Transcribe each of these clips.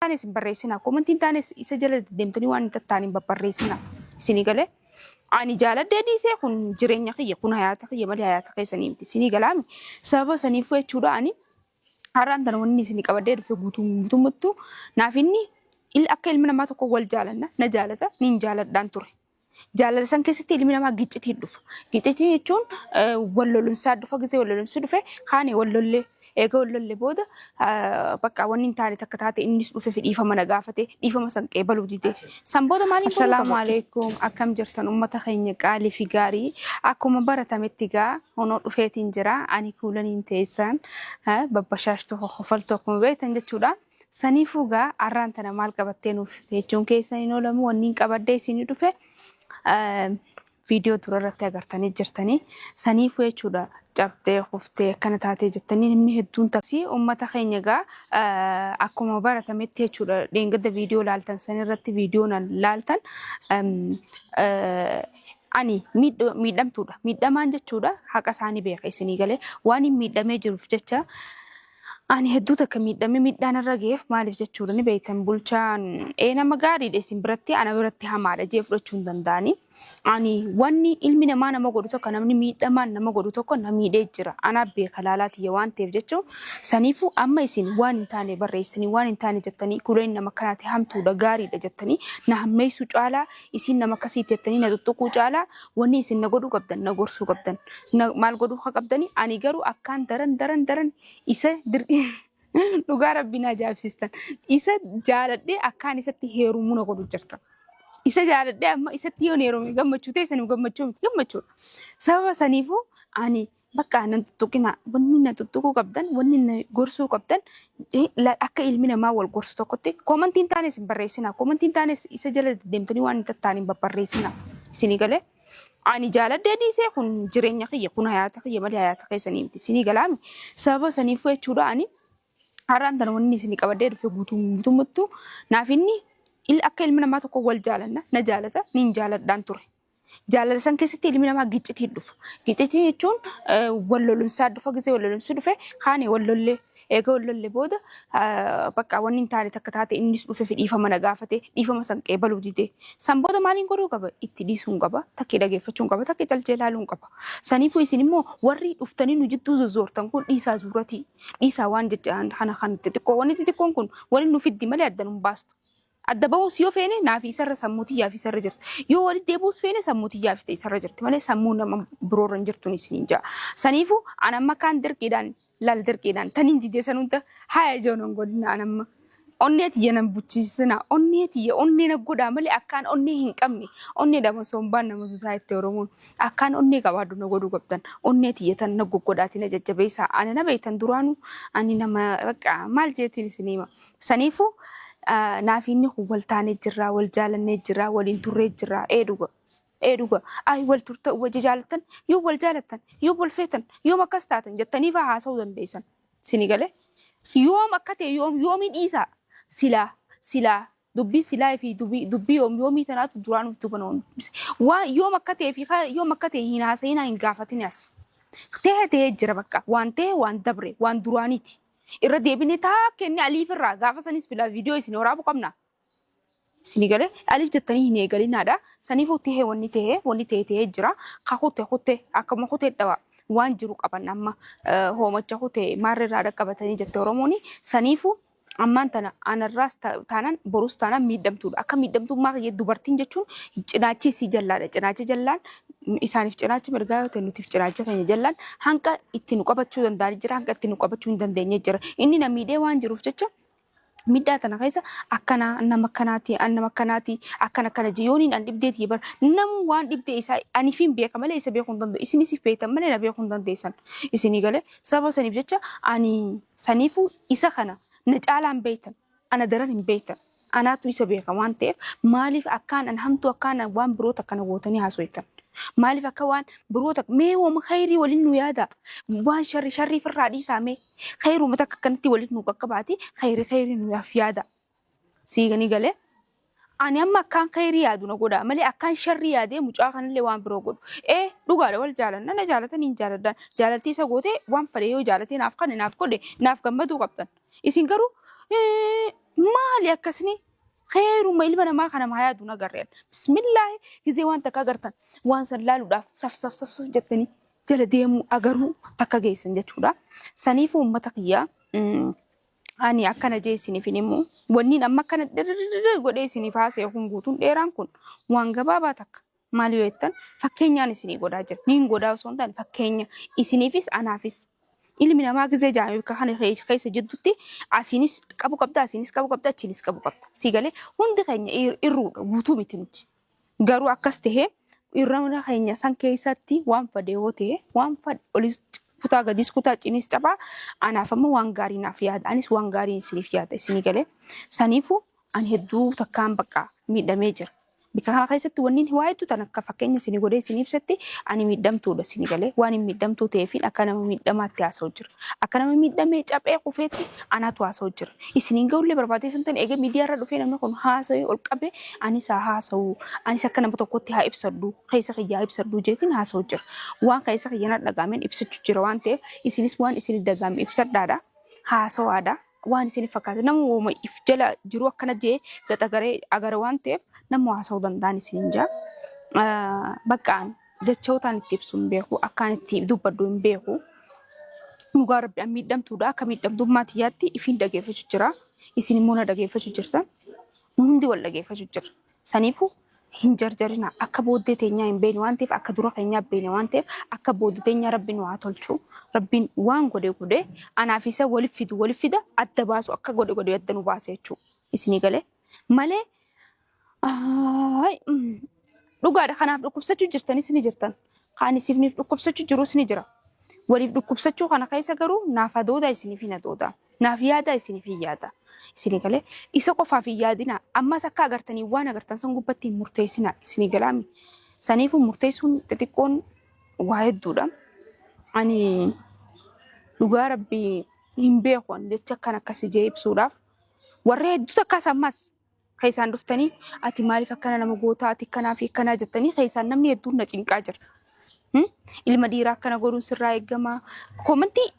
Taanes hin barreessinaa. Komantiin taanes isa jala deddeemtanii waan hin tattaane hin babbarreessinaa. Isinii galee? Ani jaaladhee dhiisee kun jireenya kiyya kun hayaata kiyya malee hayaata keessanii miti. Isinii galaami. Sababa saniifuu jechuudha ani har'aan tana wanni isinii qabadhee dhufe guutuu guutummattuu naaf inni akka ilmi namaa tokko wal jaalanna na jaalata niin jaaladhaan ture. Jaalala san keessatti ilmi namaa giccitiin dhufa. Giccitii jechuun wal lolumsaa dhufa gisee wal lolumsi dhufe kaane wal lollee eega wal lolle booda bakka wanni hin taane takka taate innis dhufe fi dhiifama na gaafate dhiifama san qeebaluu dide. San booda maaliin godhuu qaba? Assalaamu alaikum akkam jirtan ummata keenya qaalii fi gaarii akkuma baratametti gaa honoo dhufeetiin jira ani kuulaniin teessan babbashaashtuu kokkofaltuu akkuma beektan jechuudha. Saniifuu gaa arraan tana maal qabattee nuuf jechuun keessan hin oolamu wanniin qabadhee isinii dhufe viidiyoo dura irratti agartanii jirtanii saniifuu jechuudha cabxee kuftee akkana taatee jettanii namni hedduun taksii uummata keenya gaa akkuma baratametti jechuudha dheengadda viidiyoo laaltan san irratti viidiyoo nan laaltan ani miidhamtuudha miidhamaan jechuudha haqa isaanii beeka isinii galee waan hin miidhamee jiruuf jecha Ani hedduu takka miidhame miidhaan irra ga'eef maaliif jechuudha ni beektan bulchaan ee nama gaariidha isin biratti ana biratti hamaadha jee fudhachuu hin danda'ani. Ani wanni ilmi namaa nama godhu tokko namni miidhamaan nama godhu tokko na miidhee jira. Anaa beeka laalaa tiyya waan ta'eef jechuun saniifuu amma isin waan hin taane barreessanii waan hin taane jettanii kuleen nama kanaati hamtuudha gaariidha jettanii na hammeessuu caalaa isin nama akkasiiti jettanii na tuttuquu caalaa wanni isin na godhuu qabdan na gorsuu qabdan. Na maal godhuu akka qabdani ani garuu akkaan daran daran daran isa dhugaa rabbii na ajaa'ibsiistan. Isa jaaladhee akkaan isatti heerumuu na godhu jirta. Isa jaaladhee amma isatti yoon heerume gammachuu ta'e saniif gammachuu miti gammachuudha. Sababa saniifuu ani bakka nan tuttuqina wanni na tuttuquu qabdan wanni na gorsuu qabdan akka ilmi namaa wal gorsu tokkotti koomantiin taanes hin barreessina koomantiin taanes isa jala deemtanii waan hin tattaane hin babbarreessina isinii galee. Ani jaaladhee dhiisee kun jireenya kiyya kun hayaata kiyya malee hayaata keessanii miti isinii galaami. Sababa saniifuu jechuudha ani har'aan tana wanni isinii qabadhee dhufe guutuu guutummattuu naaf inni akka ilmi namaa tokko wal jaalanna na jaalata niin jaaladhaan ture. Jaalala san keessatti ilmi namaa giccitiin dhufa. Giccitii jechuun wal lolumsaa dhufa gisee wal lolumsi dhufe kaane wal lollee Eega wal lolle booda bakka wanni hin taane takka taate innis dhufe fi dhiifama na gaafate dhiifama san qeebaluu dide. San booda maaliin godhuu qaba? Itti dhiisuun qaba, takkee dhageeffachuun qaba, takkee calcee ilaaluun qaba. Saniifuu isin immoo warri dhuftanii nu jidduu zozzoortan kun dhiisaa zuuratii dhiisaa waan jecha kana kan xixiqqoo wanni xixiqqoon kun waliin nu fiddi malee adda nu hin baastu. Adda bahuus yoo feene naafi isarra sammuu tiyyaa fi isarra jirti. Yoo walitti deebi'uus feene sammuu tiyyaa fi isarra jirti malee sammuu nama biroorra hin jirtuun isiniin ja'a. Saniifuu an amma kaan dirqiidhaan laal dirqiidhaan taniin didee san hunda haya ijoon hin godhina an amma. Onnee tiyya nan buchiisina onnee tiyya onnee na godhaa malee akkaan onnee hin qabne onnee dhama sombaan nama dutaa itti Oromoon akkaan onnee qabaadhu na godhuu qabdan onnee tiyya tan na goggodhaati na jajjabeessaa ana na beektan duraanuu ani nama bakka maal jeetiin isinii hima. Saniifuu naafi inni kun wal taanee jirraa, wal jaalannee jirraa, waliin turree jirraa. Ee dhuga. Ee dhuga. Ay wal turta wajji jaalattan, yoo wal jaalattan, yoo wal feetan, yoom akkas taatan jettanii faa haasa'uu dandeessan. Sini galee? Yoom akka ta'e yoom yoomii dhiisaa. Silaa silaa dubbii silaa fi dubbii dubbii yoom yoomii tanaatu duraan of duuba nama dubbise. Waan yoom akka ta'e fi yoom akka ta'e hin haasa'inaa hin gaafatin as. Ta'e ta'ee jira bakka. Waan ta'e waan dabre waan duraaniiti. Irra deebinee taakka inni aliif irraa gaafa sanis filaa viidiyoo isin waraabu qabna. Isinii galee aliif jettanii hin eegalinaadha. Saniifuu tahee wanni tahee wanni ta'e ta'ee jira. Ka kute kute akkuma kutee dhawa waan jiru qaban amma hoomacha kute maarra irraa dhaqqabatanii jette Oromooni. Saniifuu ammaan tana anarraas taanaan borus taanaan miidhamtuudha. Akka miidhamtummaa kiyya dubartiin jechuun cinaachi isii jallaadha. Cinaachi jallaan isaaniif cinaachi mirgaa yoo ta'e nutiif cinaacha keenya jallaan hanqa itti nu qabachuu danda'anii jira hanqa itti nu qabachuu hin dandeenye jira. Inni na miidhee waan jiruuf jecha miidhaa tana keessa akkanaa nama akkanaati an nama akkanaati akkana akkana jee yooniin an dhibdee tiyya bara namu waan dhibdee isaa aniif hin beeka malee isa beekuu hin danda'u isinis if beektan malee na beekuu hin dandeessan isinii galee sababa saniif jecha ani saniifuu isa kana na caalaan beektan ana daran hin beektan. Anaatu isa beeka waan ta'eef maaliif akkaan an hamtuu akkaan an waan biroo takka na gootanii haasoytan? Maaliif akka waan biroo takka mee wooma khayrii waliin nu yaada waan sharri sharrii firraa dhiisaa mee khayruma takka akkanatti waliin nu qaqqabaati khayri khayrii nu yaaf yaada. Siiganii galee ani amma akkaan khayrii yaadu na godhaa malee akkaan sharrii yaadee mucaa kanallee waan biroo godhu. Ee dhugaadha wal jaalanna na jaalatan hin jaaladhaan jaalaltii isa gootee waan fedhe yoo jaalatee naaf kane naaf godhe naaf gammaduu qabdan. Isin garuu Maali akkasni Kheeruma ilma namaa kana maa yaadu hin agarreen. Bismillaahi gizee waan takka agartan waan san laaluudhaaf saf saf saf saf jettanii jala deemuu agaruu takka geessan jechuudha. Saniifuu uummata kiyya ani akkana jee isiniif hin himu. Wanniin amma akkana dhirr godhee isiniif haasa'e kun guutuun dheeraan kun waan gabaabaa takka. Maal yoo jettan fakkeenyaan isinii godhaa jira. Niin godhaa osoo hin taane fakkeenya isiniifis anaafis. Ilmi namaa gizee jaame bakka kana keessa jidduutti asiinis qabu qabda, asiinis qabu qabda, achiinis qabu qabda. Sii galee hundi keenya irruudha guutuu miti nuti. Garuu akkas tahee irra keenya san keessatti waan fadhe yoo ta'e waan fadhe olis kutaa gadiis kutaa ciniis cabaa anaaf ammoo waan gaarii naaf yaada anis waan gaarii isiniif yaada isinii galee saniifuu ani hedduu takkaan bakka miidhamee jira. Bikka kana keessatti wanni waa hedduu tan akka fakkeenya isinii godhee isinii ibsetti ani miidhamtuudha isinii galee waan hin miidhamtuu ta'eefin akka nama miidhamaatti haasa'u jira. Akka nama miidhamee caphee kufeetti anaatu haasa'u jira. Isiniin ga'ullee barbaadee sun ta'e eega miidiyaa irra dhufee namni kun haasa'ee ol qabee anis haa haasa'u anis akka nama tokkotti haa ibsadhu keessa kiyya haa ibsadhu jeetiin haasa'u jira. Waan keessa kiyya na dhagaameen ibsachuu jira waan ta'eef isinis waan isin dhagaame ibsadhaadha haasawaadha. waan isin fakkaate nama wooma if jala jiru akkana jee gaxagaree agara waan ta'eef nama haasa'uu danda'an isin jaa. Baqqaan jechootaan itti ibsu hin beeku akkaan itti dubbadhu hin beeku. Dhugaa rabbi an miidhamtuudha akka miidhamtummaa tiyyaatti ifiin dhageeffachuu jira. Isin immoo na dhageeffachuu jirtan. Nu hundi wal dhageeffachuu jira. Saniifuu hin jarjarina akka booddee teenyaa hin beekne waan ta'eef akka dura keenyaa beekne waan ta'eef akka booddee teenyaa rabbi nu haa tolchu. Rabbiin waan godhe godhe anaaf isa walif fidu walif fida adda baasu akka godhe godhe adda nu baase jechuudha. Isinii galee malee dhugaadha kanaaf dhukkubsachuu jirtanis ni jirtan. Kaan isiniif dhukkubsachuu jirus ni jira. Waliif dhukkubsachuu kana keessa garuu naaf adoodaa isiniif hin adoodaa. Naaf yaadaa isiniif hin yaada. Isinii galee isa qofaaf hin yaadinaa. Ammas akka agartanii waan agartan san gubbatti hin murteessinaa. Isinii galaami. Saniifuu murteessuun xixiqqoon waa hedduudha. Ani dhugaa rabbii hin beeku ani jecha akkan akkasi jee ibsuudhaaf. Warra hedduu takkaas ammas keessaan dhuftanii ati maaliif akkana nama gootaa ati akkanaa fi akkanaa jettanii keessaan namni hedduun na cinqaa jira. Ilma dhiiraa akkana godhuun sirraa eegama. Koomantii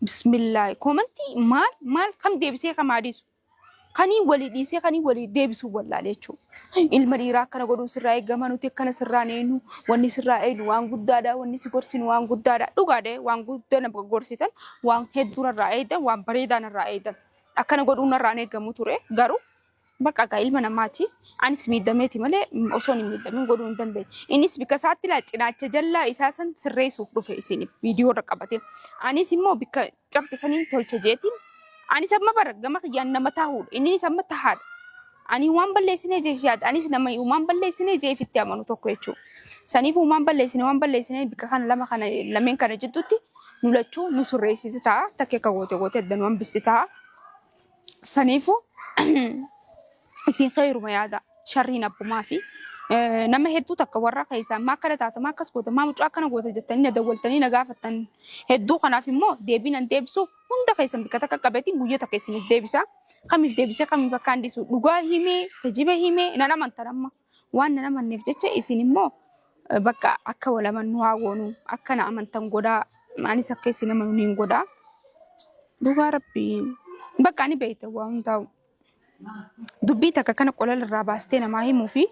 bismillaahi koomantii maal maal kam deebisee kam haa dhiisu. Kanii walii dhiisee kanii walii deebisuu wallaale jechuudha. Ilma dhiiraa akkana godhuun sirraa eegama nuti akkana sirraa hin eegnu wanni sirraa eegnu waan guddaadha wanni si gorsinu waan guddaadha dhugaadha waan guddaa nama gorsitan waan hedduu narraa eegdan waan bareedaa narraa eegdan. Akkana godhuun narraa hin eegamu ture garuu bakka egaa ilma namaati. Anis miidhameeti malee osoo hin miidhamin godhuu hin dandeenye. Innis bikka isaatti laa cinaacha jallaa isaa san sirreessuuf dhufe isiniif viidiyoo irra qabate. Anis immoo bikka cabxe saniin tolcha jeetiin anis amma bara gama kiyyaan nama tahuudha. Innis amma tahaadha. Ani waan balleessinee jeef yaada. Anis nama waan balleessinee jeef itti amanu tokko jechuudha. Saniif waan balleessine waan balleessine bikka kana lama kana lameen kana jidduutti nu lachuu nu sirreessiti ta'a. Takka akka goote goote adda nu hambisti ta'a. Saniifuu isin kheyruma yaada sharriin abbumaa fi nama hedduu takka warra keessaa maa akkana taata maa akkas goota maa mucaa akkana goota jettanii na dawwaltanii na gaafattan hedduu kanaaf immoo deebii nan deebisuuf hunda keessan bikka takka qabeetiin guyyaa takka isiniif deebisa kamiif deebisee kamiif akka handisu dhugaa himee kijiba himee nan amantan amma waan nan amanneef jecha isin immoo bakka akka wal amannu haa goonu akka na amantan godhaa anis akka isin amanu niin godhaa dhugaa rabbii bakka ani beekta waa hundaa'u dubbii takka kana qola irraa baastee namaa himuu fi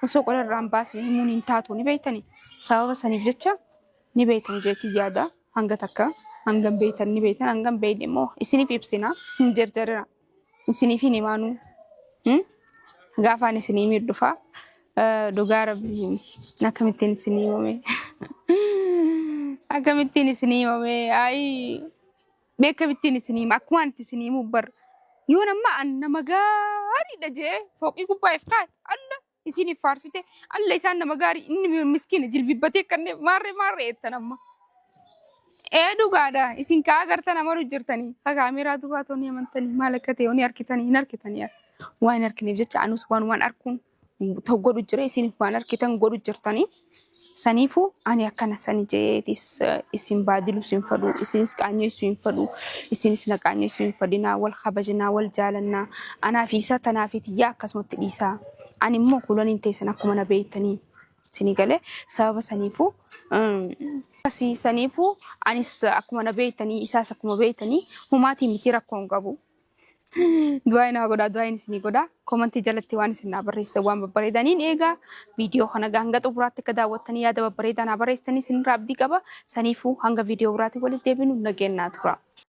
osoo qola irraa hin baasne himuun hin taatu ni beektani sababa saniif jecha ni beektan jeetii yaada hanga takka hangam beektan ni beektan hangam beekne immoo isiniif ibsina hin jarjarina isiniif hin himaanuu gaafaan isinii himee dhufa dhugaa rabbii akkamittiin isinii himame akkamittiin isinii himame ayii mee akkamittiin isinii hima akkuma anti isinii himu bar yoon amma an nama gaariidha jee fooqii gubbaa if kaa'e alla isiniif faarsite alla isaan nama gaarii inni miskiina jilbibbatee kanneen maarree maarree jettan amma. Ee dhugaadha isin kaa agartan amaru jirtanii ka kaameeraa duubaa toonii amantanii maal akka ta'e ni argitanii hin argitanii waan hin argineef jecha anus waan waan arkuun ta'u godhu jira isin waan argitan godhu jirtanii saniifuu ani akkana sani jeetis isin baadilu isin fadhu isinis qaanyeessu hin fadhu isinis na qaanyeessu hin fadhinaa wal kabajnaa wal jaalannaa anaa fi isa tanaa fi tiyyaa akkasumatti dhiisaa ani immoo kulaniin teessan akkuma na beektanii isinii galee sababa saniifuu akkasii saniifuu anis akkuma na beektanii isaas akkuma beektanii humaatii miti rakkoo hin qabu. Du'aa naa godhaa, du'aa isinii godhaa. Komantii jalatti waan isin naa barreessitan waan babbareedaniin eegaa. Viidiyoo kana hanga xumuraatti akka daawwattanii yaada babbareedaa naa barreessitanii isinirraa abdii qaba. Saniifuu hanga viidiyoo biraatiin walitti deebinu nageenyaa tura.